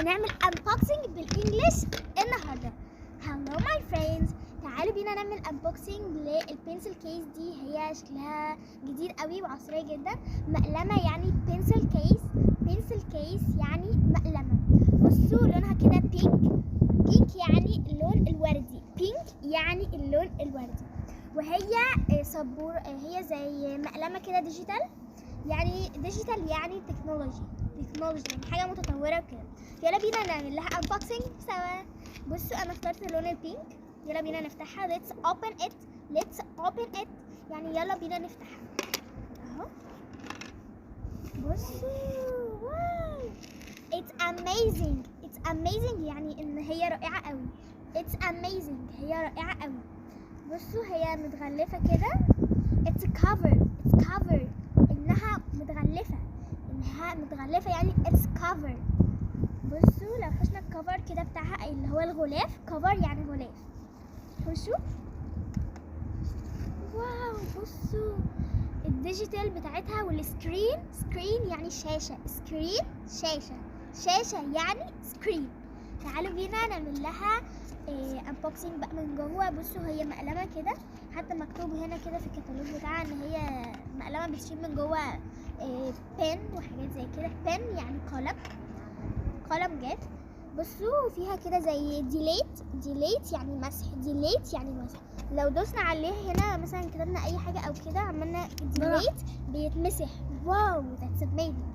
هنعمل unboxing بال English النهارده. Hello my friends، تعالوا بينا نعمل unboxing لل pencil case دي. هي شكلها جديد قوي وعصرية جدا. مقلمة يعني pencil case، pencil case يعني مقلمة. بصوا لونها كده pink. pink يعني اللون الوردي، pink يعني اللون الوردي. وهي سبور، هي زي مقلمة كده digital. يعني digital يعني technology، technology يعني حاجة متطورة وكده. يلا بينا نعمل لها unboxing سوا. بصوا انا اخترت اللون ال pink. يلا بينا نفتحها. let's open it، let's open it يعني يلا بينا نفتحها اهو. بصوا، wow، it's amazing، it's amazing يعني ان هي رائعة قوي. it's amazing، هي رائعة قوي. بصوا هي متغلفة كده. it's covered، it's covered انها متغلفة، انها متغلفة يعني it's covered. بصوا لو حشنا ال cover كده بتاعها اللي هو الغلاف، cover يعني غلاف. حشوا، wow، بصوا ال digital بتاعتها وال screen. screen يعني شاشة، screen شاشة، شاشة يعني screen. تعالوا بينا نعمل لها unboxing بقى من جوه. بصوا هي مقلمة كده، حتى مكتوب هنا كده في الكتالوج بتاعها ان هي مقلمة بتشيل من جوه pen وحاجات زي كده. pen يعني قلم، قلم جاف. بصوا فيها كده زي delete، delete يعني مسح، delete يعني مسح. لو دوسنا عليه هنا مثلا كتبنا اي حاجة او كده عملنا delete بيتمسح. wow، that's amazing.